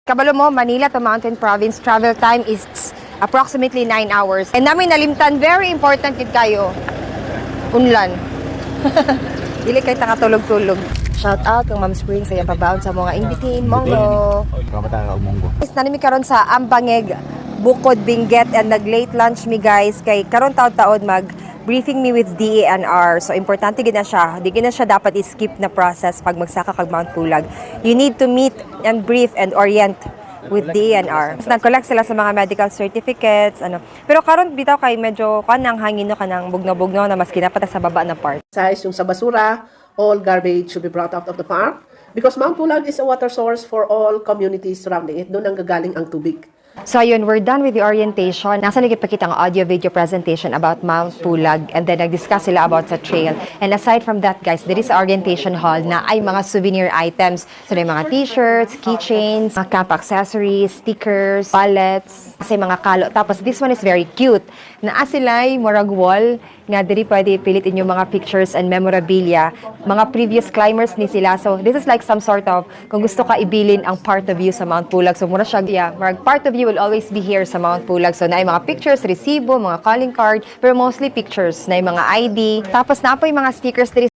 Kabalo mo, Manila to Mountain Province travel time is approximately 9 hours. And namin nalimtan, very important gid kayo. Unlan. Dili kay takatulog-tulog. Shout out kang Ma'am Spring sa iyang pabaon sa mga in-between monggo. Kamata ka umonggo. Guys, nani mi karon sa Ambangeg, Bukod, Benguet and nag late lunch mi, guys, kay karon taod-taod mag briefing me with DENR. So importante gid na siya. Di gid na siya dapat i-skip na process pag magsaka kag Mount Pulag. You need to meet and brief and orient with DENR. Tapos nag-collect sila sa mga medical certificates, ano. Pero karon bitaw kay medyo kanang hangin no, kanang bugnaw-bugnaw na, maski na pa sa baba na part. Size yung sa basura, all garbage should be brought out of the park because Mount Pulag is a water source for all communities surrounding it. Doon ang gagaling ang tubig. So ayun, we're done with the orientation. Nasa nagipakita ang audio-video presentation about Mount Pulag and then nag-discuss sila about sa trail. And aside from that, guys, there is orientation hall na ay mga souvenir items. So may mga t-shirts, keychains, mga camp accessories, stickers, wallets, kasi mga kalo. Tapos this one is very cute. Naa sila'y murag wall nga diri pwede ipilit inyong mga pictures and memorabilia. Mga previous climbers ni sila. So this is like some sort of, kung gusto ka ibilin ang part of you sa Mount Pulag. So mura siya, yeah, murag part of you will always be here sa Mount Pulag. So naay mga pictures, resibo, mga calling card, pero mostly pictures, naay mga ID. Tapos naa poy mga stickers diri.